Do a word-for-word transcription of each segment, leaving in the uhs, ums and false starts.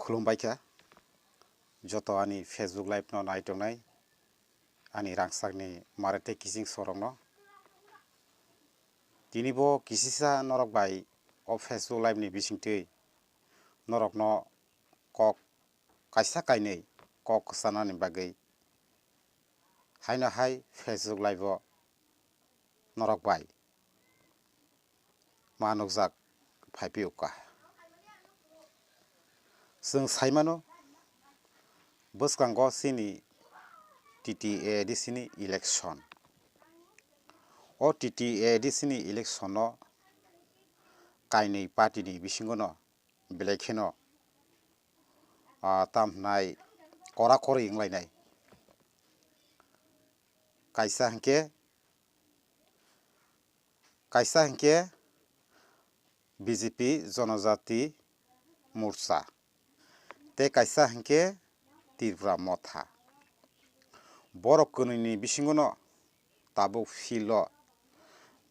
Khulumbai kha joto ani Facebook live no nai tongnai ani rangchakni mare tei kiching sorokno. Tini bo kisisa norok bai o Facebook live ni bisingtwi norokno kok kaisa kainwi kok kwchanani bagwi haino hai Facebook live o norok bai ma nukjak phaiphiyokha. Chwng saimano bwskango chini T T A A D C ni election. O T T A A D C ni election no kainwi party ni bisingo no belai kheno, ah, tam hwnai kora kori wnglainai. Kaisa hwnkhe, kaisa hwnkhe B J P Jonojati Morcha tei kaisa hwnkhe Tripura Motha. Borok kwnwini bisingono tabuk field o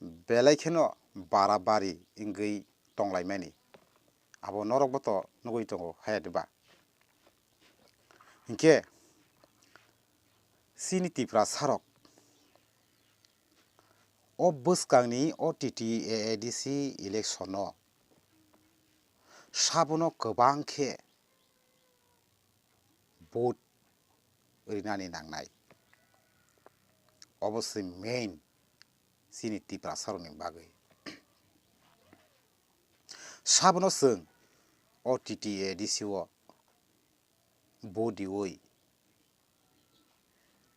belai kheno barabari wngwi tonglaimani. Abo norokbo to nugwi tongo, haya diba? Hinkhe chini Tiprasarok o bwskangni o T T A A D C election o sabono kwbang khe vote rinani nangnai. Obo se main chini Tiprasarokni bagwi. Sabono chwng o T T A A D C o vote riwi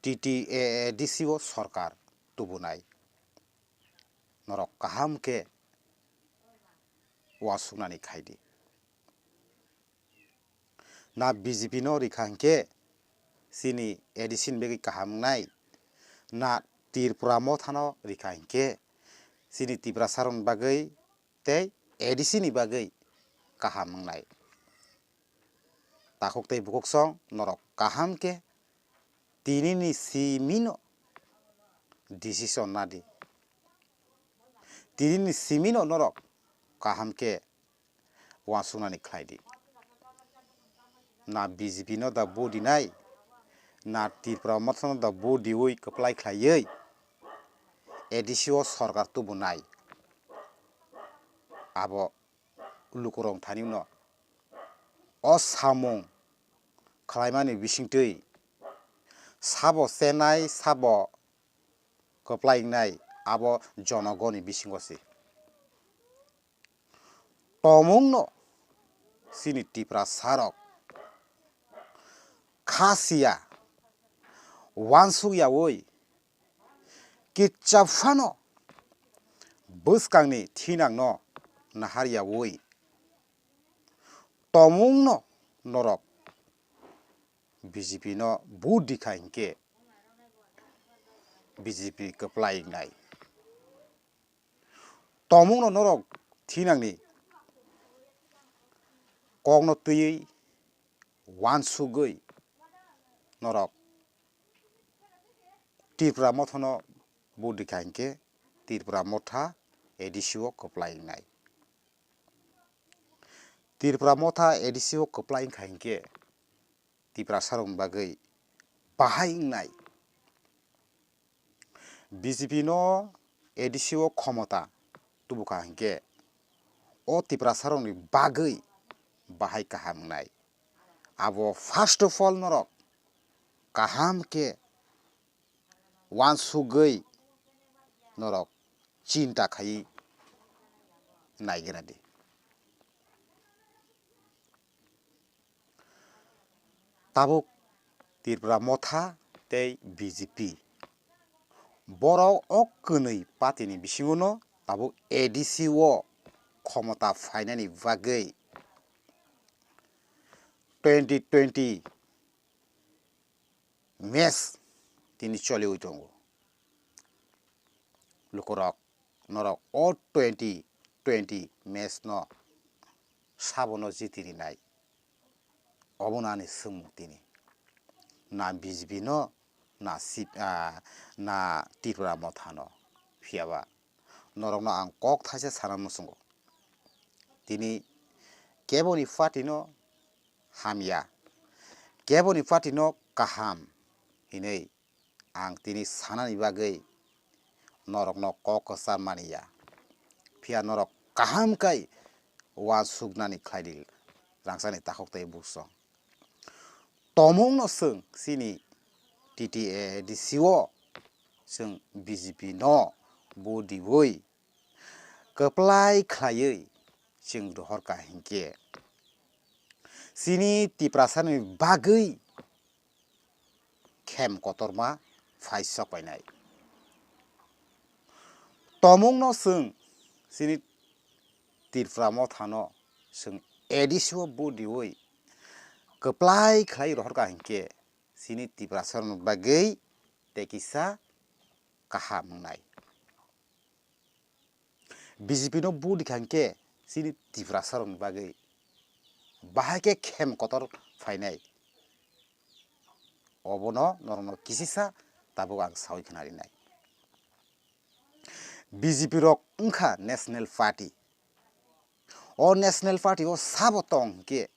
T T A A D C o sorkar tubunai. Norok kaham khe uansuknani khai di. Na B J P no rikha hinkhe chini A D C ni bagwi kaham wngnai, na Tripura Motha no rikha hinkhe chini Tiprasarokni bagwi tei A D C ni bagwi kaham wngnai. Takhuk tei bukhuksong norok kaham khe tinini simino decision nadi. Tinini simino norok kaham khe uansuknani khlai di. Na B J P no da vote rinai, na Tripura Motha no da vote riwi kwplai khlaiwi A D C o sorkar tubunai. Abo lukurok thani uno o samung khlaimani bisingtwi sabo chenai, sabo kwplai wngnai, abo jonogoni bisingo se. Tomungno chini Tiprasarok kha siya, uansuk yaui, kitsa phano bwskangni thinangno nahar yaui, tomungno norok B J P no vote rikha hinkhe B J P kwplai wngnai. Tomungno norok thinangni kokno twiwi uansugwi norok Tripura Mothano vote rikha hinkhe Tripura Motha A D C o kwplai wngnai. Tripura Motha A D C o kwplai wngkha hinkhe Tiprasarokni bagwi bahai wngnai. B J P no A D C o khomota tubukha hinkhe o Tiprasarokni bagwi bahai kaham wngnai. Abo first of all norok kaham khe uansugwi norok chinta khaiwi naigra di. Tabuk Tripura Motha tei B J P borok o kwnwi party ni bisingo no tabuk A D C o khomota phainani bagwi twenty twenty match tini choliwi tongo. Lukurok norok o twenty twenty match no sabono jiti rinai. Obono ani swngmung tini. Na B J P no, na C-, ah, na Tripura Motha no. Phiyaba norokno ang kok thaisa sana muchungo. Tini keboni party no hamya, keboni party no kaham hinwi ang tini sanani bagwi norokno kok kwchar mani ya. Phiya norok kaham khe uansuknani khlai di, rangchakni takhuk tei buksong. Tomungno chwng chini T T A A D C o chwng B J P no vote diwi kwplai khlaiwi chwng rohorkha hinkhe chini Tiprasani bagwi khem kotorma phai sok painai. Tomungno chwng chini Tripura mothano chwng A D C o vote diwi kwplai khlai rohorkha hinkhe chini Tiprasarokni bagwi tei kisa kaham wngnai. B J P no vote rikha hinkhe chini Tiprasarokni bagwi bahai khe khem kotor phainai. Obono norokno kisisa tabuk ang sawi khna rinai. B J P rok wngkha National Party. O National Party o sabo tong hinkhe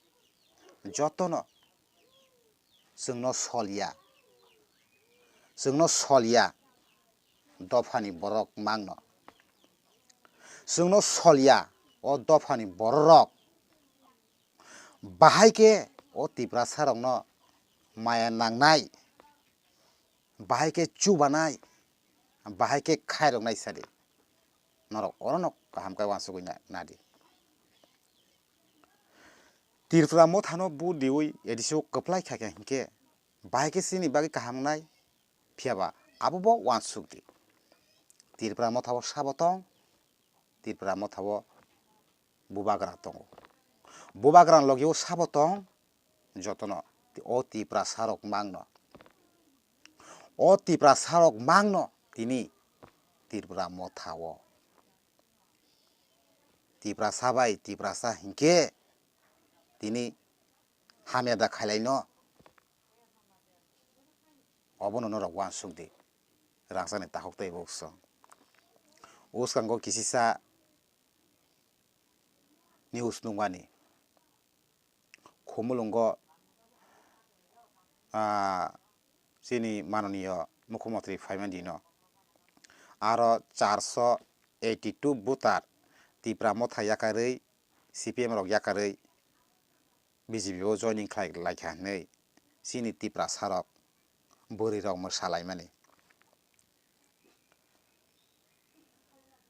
jotono chwngno sol ya, chwngno sol ya dophani borok mangno. Chwngno sol ya o dophani bororok. Bahai khe o Tiprasarokno maya nangnai, bahai khe chubanai, bahai khe khairoknai sadi. Norok orono kaham khe uansugwi na-, nadi. Tripura mothano vote diwi A D C o kwplai kha khe hinkhe bahai khe chini bagwi kaham wngnai, phiyaba abobo uansuk di. Tripura mothao sabo tong, Tripura mothao bubagra tongo. Bubagra logio sabo tong, jotono o Tiprasarok mangno. O Tiprasarok mangno tini Tripura mothao. Tiprasa bai Tiprasa hinkhe tini hamya da khailaino. Obono norok uansuk di. Rangchakni takhuk tei buksong. Uskango kisisa news nukmani. Khumulwngo, ah, chini mananiyo mukhyamantri phaimani dino aro charso eighty two voter Tipra motha yakarwi, C P M rok yakarwi B J P o joining khlai laikha hinwi chini Tiprasarok bwrwirok mwsa laimani.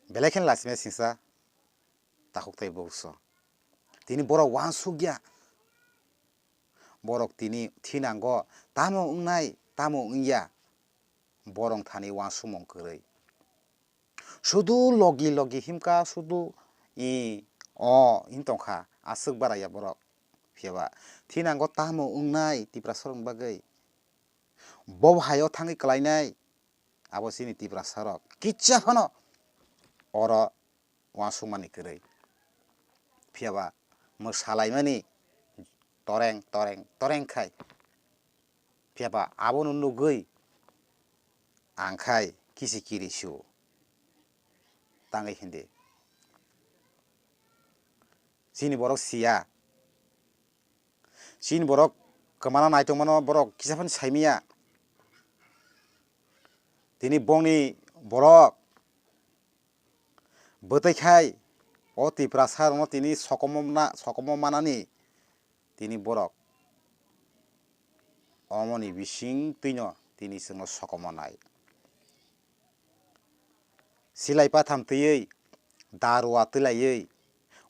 Belai kheno lachimai singsa takhuk tei bukso. Tini borok uansuk ya. Borok tini thinango tamo wngnai, tamo wngya. Borok thani uansukmung kwrwi. Sudu logi logi himkha, sudu i o hin tongkha, aswk baraya borok. Phiyaba thinango tamo wngnai Tiprasarokni bagwi. Bo haio thangwi kwlainai. Abo chini Tiprasarok kisa phano oro uansukmani kwrwi. Phiyaba mwsalaimani toreng, toreng, toreng khai. Phiyaba abono nugwi ang khai kisi kiri su tangwi hindi. Chini borok siya. Chini borok kwmana naitongmano borok kisa phano saimanya. Tini bongni borok bwtwi khai o Tiprasa rokno tini sokomo na-, sokomo manani tini borok omoni bising twino tini chwngno sokomo nai. Silai patham twiwi, darwa twilaiwi,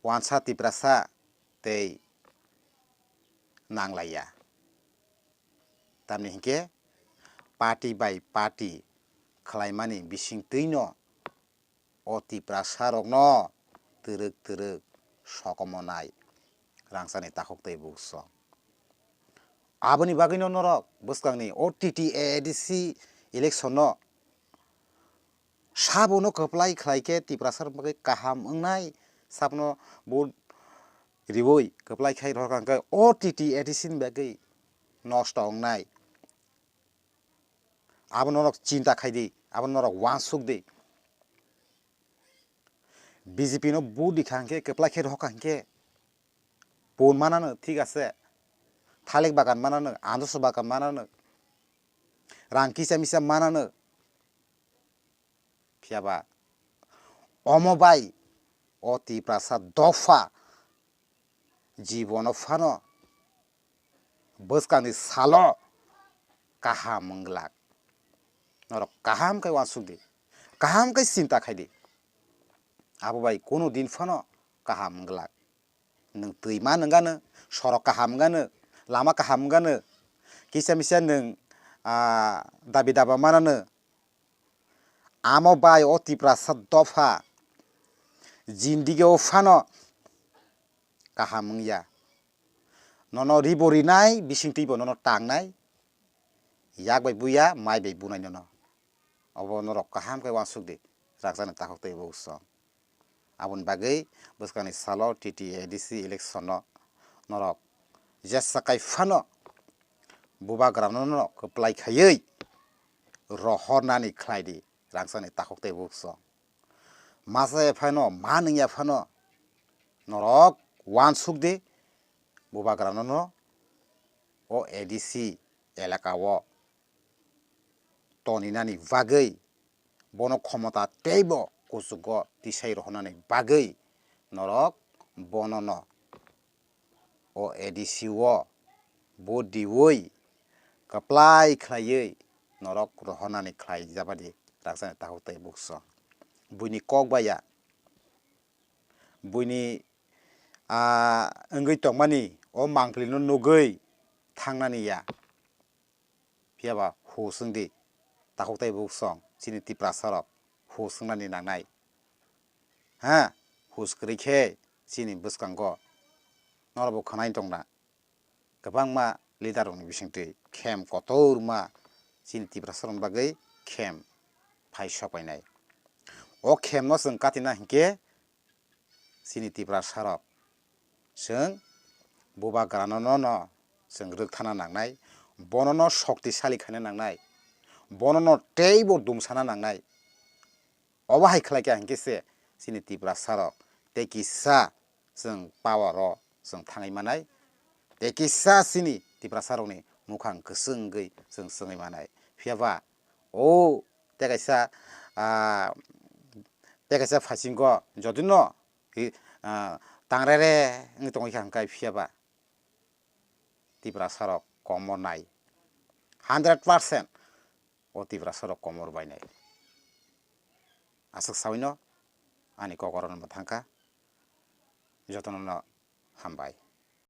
wansa Tiprasa tei nanglaiya. Tamni hinkhe party bai party khlaimani bising twino o Tiprasa rokno twrwk twrwk sokomo nai rangchakni takhuk tei bukso. Aboni bagwino norok bwskangni o T T A A D C election no sabono kwplai khlai khe Tiprasa rok bagwi kaham wngnai, sabono vote riwi kwplai khai rohor kha hwnkhe o T T A A D C ni bagwi nosto wngnai. Abo norok chinta khai di, abo norok uansuk di. B J P no vote di kha hwnkhe, kwplai khe rohor kha hwnkhe, pun manano thik ase, thalik bagan manano, andoso bagan manano, rang kisa misa manano. Phiyaba omo bai o Tiprasa dopha jibono phano bwskangni salo kaham wng glak. Norok kaham khe uansuk di, kaham khe chinta khai di. Abo bai kunu din phano kaham wng glak. Nwng twi ma nwnganw, sorok kaham wngano, lama kaham wngano, kisa misa nwng, ah, dabi daba manano. Amo bai o Tiprasa dopha jindigi o phano kaham wngya. Nono ribo rinai, bisingtwibo nono tangnai, yak bai buya, mai bai bunai nono. Obo norok kaham khe uansuk di, rakjani takhuk tei buksong. Aboni bagwi bwskangni salo T T A D C election-o norok jesa kai phano bubagrano no kwplai khaiwi rohornani khlai di, rakjani takhuk tei buksong. Masa ya phano, ma nung ya phano norok uansuk di, bubagrano no o A D C elaka o toninani bagwi, bono khomota teibo kuchugo tisai rohornani bagwi norok bonono o A D C o vote diwi kwplai khlaiwi norok rohornani khlai jabadi rakjani takhuk tei buksong. Buini kok baya, buini, ah, wngwi tongmani o mangpili no nugwi thangnani ya. Phiyaba hus wng di, takhuk tei buksong, chini Tiprasa rok hus wngnani nangnai. Ha, hus kwrwi khe chini bwskango norok bo khwnai tongna. Kwbangma leader rokni bisingtwi khem kotorma chini Tiprasa rokni bagwi khem phai sok painai. O khemno chwng katina hinkhe chini Tiprasa rok, chwng bubagrano no, no chwng rwkthana nangnai, bono no shoktisali khaina nangnai, bono no teibo dumsana nangnai. Obo hai khlai kha hinkhe se chini Tiprasa rok tei kisa chwng power o chwng thangwi manai, tei kisa chini Tiprasa rokni mukhang kwchwng wngwi chwng swngwi manai. Phiyaba o tei kaisa, ah, tei kaisa phaisinggo jodi no, ah, tangrere wngwi tongwi kha hwnkhe phiyaba Tiprasa rok komor nai, hundred percent o Tiprasa rok komor bai nai. Aswk sawi no ani kok oro no mwthang kha, jotono no hambai.